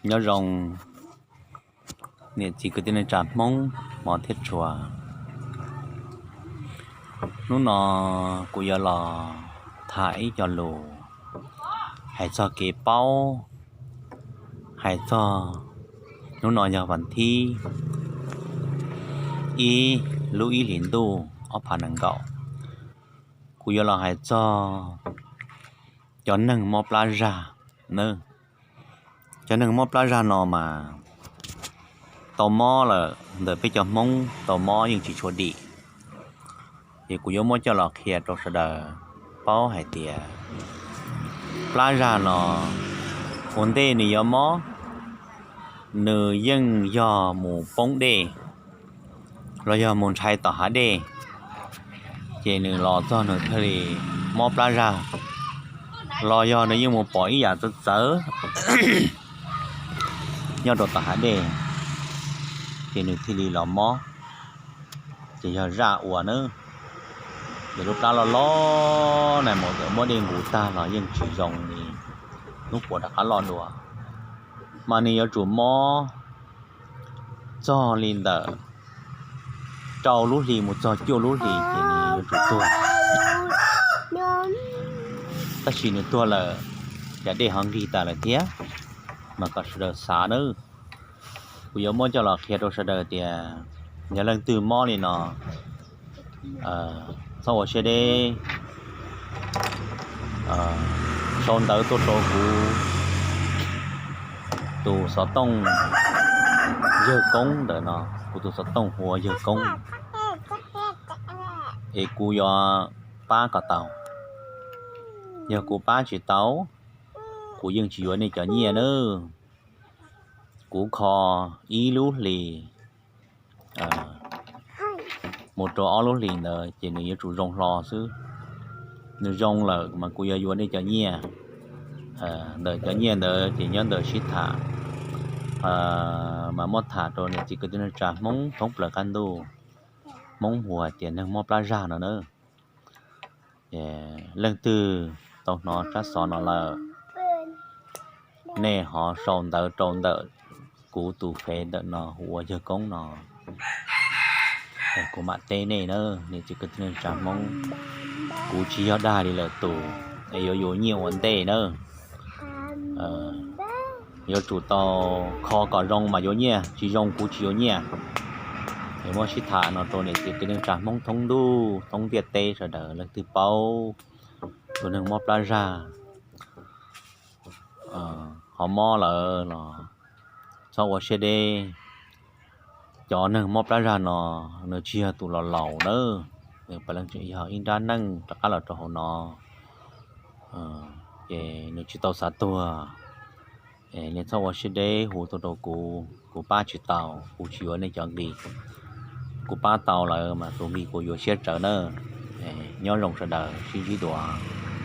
Nyob zoo niam txiv kwv tij neej tsa Hmoob hmov thiab tshua. Hnub no kuv yuav los tham ib co lus hais txog kev paub, hais txog, hnub no yog vas thib ib lub ib hlis ntuj ob phav nees nkaum. Kuv yuav los hais txog cov neeg mob plab zag na. Cov neeg mob plab zag no mas tau mob lawm ntawm peb cov Hmoob tau mob yeej tsis tshua dim. Ces kuv yuav muab coj los qhia rau sawv daws paub hais tias plab zag no ua ntej nws yuav mob, nws yeej yog mus poob dej los yog mus ntshai tom hav dej, ces nws los txog nws thiaj li mob plab zag, los yog nws yeej mus pom ib yam txawv txawv nyob rau tom hav dej, ces nws thiaj li los mob. Ces yog zaj ua na, ces lub plab loj loj na mas muab dej nqus tag los yeej tsis zoo li, hnub puas rov qab loj dua, mas nws yuav tsum mob txog li ntawm rau lub hlis mus txog cuaj lub hlis ces nws yuav tsum tuag. Tab sis nws tuag lawm, cas dej ho nqig tas lawm thiab, mas kom sawv daws xav nawb. Kuv yuav muab coj los qhia rau sawv daws tias yog leej twg mob li no, txhob ua siab deb, sau ntawv tuaj rau kuv tus xov tooj Yawg Koob ntawm no, kuv tus xov tooj hu ua Yawg Koob, es kuv yuav pab kom tau. Yog kuv pab tsis tau, kuv yeej tsis yuav nej cov nyiaj nawb. Kuv kho ib lub hlis mus rau ob lub hlis ntawd ces nws yuav tsum zoo hlo xwb. Nws zoo lawm mas kuv yuav yuav nej cov nyiaj. Ntawm cov nyiaj ntawd ces nyob ntawm sib tham, mas muab tham rau niam txiv kwv tij neej tsa Hmoob thoob plaws qab ntuj, Hmoob hu hais tias neeg mob plab zag no na. Leej twg tau hnov tsab xov no lawm, nej ho sau ntawv rau ntawm kuv tus fev ntawm no hu ua Yawg Koob no, kuv mam teb nej na. Niam txiv kwv tij neej tsa Hmoob, kuv tsis yog dag li lawm tus es yuav yuav nyiaj ua ntej na. Yuav tsum tau kho kom zoo mas yuav nyiaj, tsis zoo kuv tsis yuav nyiaj. Es muab sib tham no rau niam txiv kwv tij neej tsa Hmoob thoob ntuj thoob ntiaj teb sawv daws, leej twg paub tus neeg mob plab zag ho mob lawm los txhob ua siab deb. Cov neeg mob plab zag no nws tsis yog tus los laus nawb, nws puav leej tseem yog ib nrab neej rov qab los rau hauv no, ces nws tsis tau xav tuag. Nej txhob ua siab deb, hu tuaj rau kuv, kuv pab tsis tau, kuv tsis yuav nej cov nqi. Kuv pab tau lawm mas tus nqi kuv yuav siab tsawv na. Nyob zoo sawv daws, sib ntsib dua.